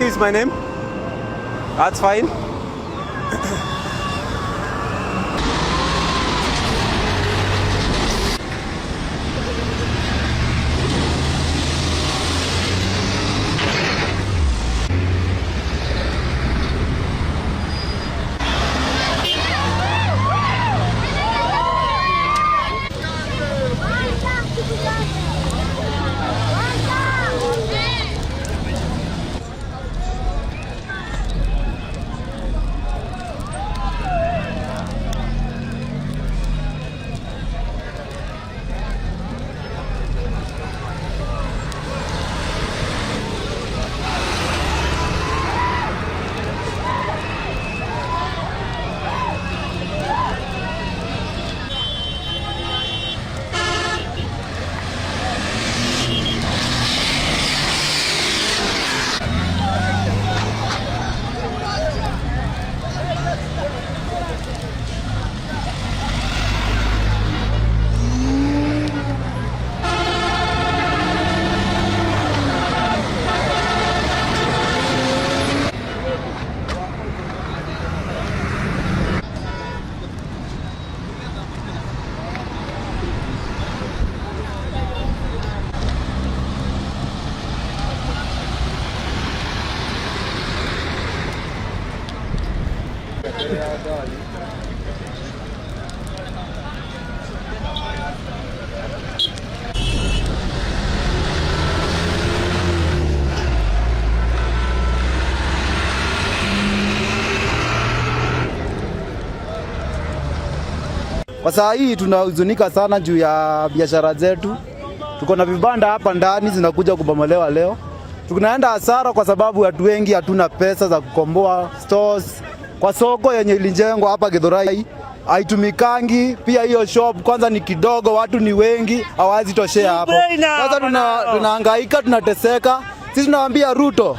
Is my name. That's fine. Kwa saa hii tunahuzunika sana juu ya biashara zetu. Tuko na vibanda hapa ndani zinakuja kubomolewa leo. Tunaenda hasara kwa sababu watu wengi hatuna pesa za kukomboa stores. Kwa soko yenye ilijengwa hapa Githurai haitumikangi. Pia hiyo shop kwanza ni kidogo, watu ni wengi, hawawezi toshea hapo. Sasa tunahangaika, tunateseka. Sisi tunawaambia Ruto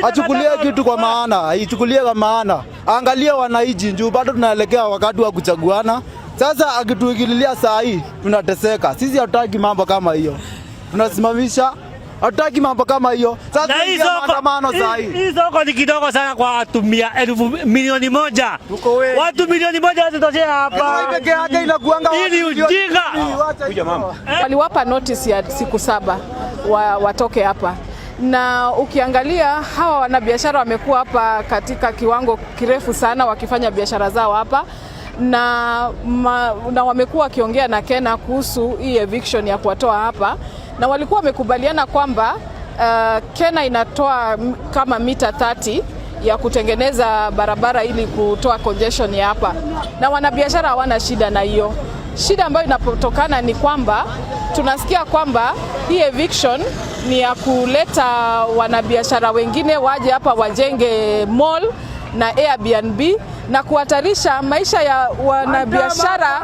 achukulie kitu kwa maana, aichukulie kwa maana, angalie wananchi juu bado tunaelekea wakati wa kuchaguana. Sasa akituingililia saa hii tunateseka. Sisi hatutaki mambo kama hiyo, tunasimamisha, hatutaki mambo kama hiyo. Sasa Na hii tuingia soko, maandamano saa hii. Hii soko ni kidogo sana kwa watu 1,000,000 milioni. Tuko wengi. Watu 1 milioni hazitoshea hapa. Hii peke yake inakuanga Hii ni watu milioni ujinga. 10. Wacha hizo. Waliwapa notice ya siku 7 watoke hapa, na ukiangalia hawa wanabiashara wamekuwa hapa katika kiwango kirefu sana wakifanya biashara zao hapa na wamekuwa wakiongea na Kena kuhusu hii eviction ya kuwatoa hapa, na walikuwa wamekubaliana kwamba Kena inatoa kama mita 30 ya kutengeneza barabara ili kutoa congestion ya hapa, na wanabiashara hawana shida na hiyo. Shida ambayo inapotokana ni kwamba tunasikia kwamba hii eviction ni ya kuleta wanabiashara wengine waje hapa wajenge mall na Airbnb na kuhatarisha maisha ya wanabiashara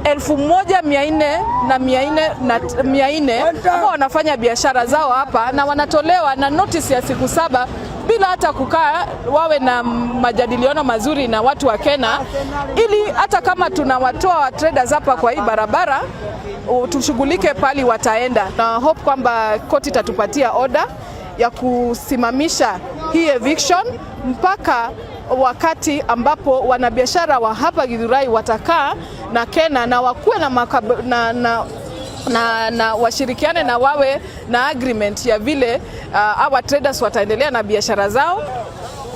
1400 na 400 na 400 ambao wanafanya biashara zao hapa na wanatolewa na notice ya siku 7 bila hata kukaa wawe na majadiliano mazuri na watu wa Kena, ili hata kama tunawatoa traders hapa kwa hii barabara tushughulike pali wataenda. Na hope kwamba koti itatupatia order ya kusimamisha hii eviction mpaka wakati ambapo wanabiashara wa hapa Githurai watakaa na Kena na wakuwe na, makab, na, na na, na washirikiane na wawe na agreement ya vile our traders wataendelea na biashara zao.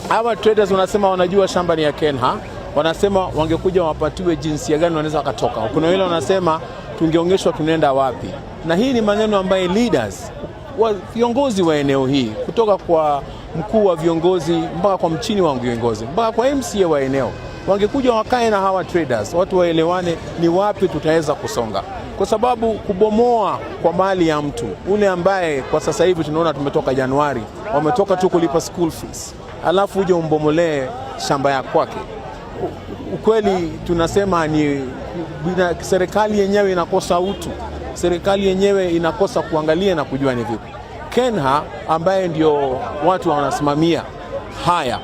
Hawa traders wanasema wanajua shamba ni ya Kenha, wanasema wangekuja wapatiwe jinsi ya gani wanaweza wakatoka. Kuna wale wanasema tungeonyeshwa tunaenda wapi, na hii ni maneno ambayo leaders wa viongozi wa eneo hii kutoka kwa mkuu wa viongozi mpaka kwa mchini wa viongozi mpaka kwa MCA wa eneo wangekuja wakae na hawa traders, watu waelewane ni wapi tutaweza kusonga, kwa sababu kubomoa kwa mali ya mtu ule ambaye kwa sasa hivi tunaona tumetoka Januari, wametoka tu kulipa school fees, alafu uje umbomolee shamba ya kwake. Ukweli tunasema ni serikali yenyewe inakosa utu, serikali yenyewe inakosa kuangalia na kujua ni vipi. Kenha ambaye ndio watu wanasimamia haya